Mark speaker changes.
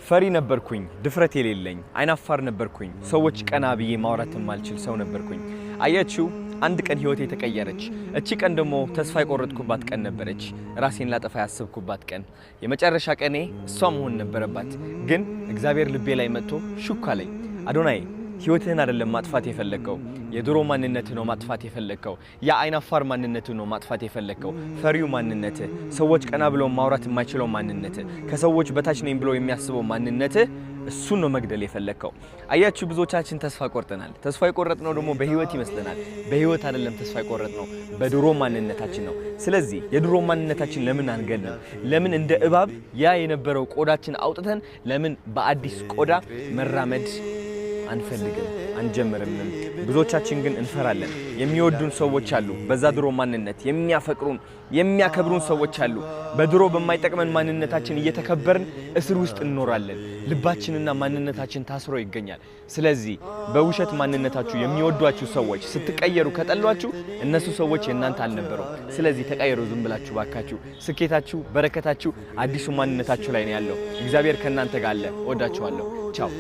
Speaker 1: ፈሪ ነበርኩኝ፣ ድፍረት የሌለኝ፣ አይናፋር ነበርኩኝ። ሰዎች ቀና ብዬ ማውራት የማልችል ሰው ነበርኩኝ። አያችሁ፣ አንድ ቀን ህይወቴ ተቀየረች። እቺ ቀን ደግሞ ተስፋ የቆረጥኩባት ቀን ነበረች። ራሴን ላጠፋ ያሰብኩባት ቀን፣ የመጨረሻ ቀኔ እሷ መሆን ነበረባት። ግን እግዚአብሔር ልቤ ላይ መጥቶ ሹክ አለኝ። አዶናይ፣ ህይወትህን አይደለም ማጥፋት የፈለግከው፣ የድሮ ማንነትህ ነው ማጥፋት የፈለግከው። ያ አይናፋር ማንነትህ ነው ማጥፋት የፈለግከው። ፈሪው ማንነትህ፣ ሰዎች ቀና ብሎ ማውራት የማይችለው ማንነትህ፣ ከሰዎች በታች ነኝ ብሎ የሚያስበው ማንነትህ፣ እሱን ነው መግደል የፈለግከው። አያችሁ፣ ብዙዎቻችን ተስፋ ቆርጠናል። ተስፋ የቆረጥነው ደግሞ በህይወት ይመስለናል። በህይወት አይደለም ተስፋ የቆረጥነው፣ በድሮ ማንነታችን ነው። ስለዚህ የድሮ ማንነታችን ለምን አንገልም? ለምን እንደ እባብ ያ የነበረው ቆዳችን አውጥተን ለምን በአዲስ ቆዳ መራመድ አንፈልግም፣ አንጀምርምም? ብዙዎቻችን ግን እንፈራለን። የሚወዱን ሰዎች አሉ፣ በዛ ድሮ ማንነት የሚያፈቅሩን፣ የሚያከብሩን ሰዎች አሉ። በድሮ በማይጠቅመን ማንነታችን እየተከበርን እስር ውስጥ እንኖራለን። ልባችንና ማንነታችን ታስሮ ይገኛል። ስለዚህ በውሸት ማንነታችሁ የሚወዷችሁ ሰዎች ስትቀየሩ ከጠሏችሁ እነሱ ሰዎች የእናንተ አልነበሩም። ስለዚህ ተቀየሩ ዝም ብላችሁ ባካችሁ። ስኬታችሁ፣ በረከታችሁ አዲሱ ማንነታችሁ ላይ ነው ያለው። እግዚአብሔር ከእናንተ ጋር አለ። እወዳችኋለሁ። ቻው።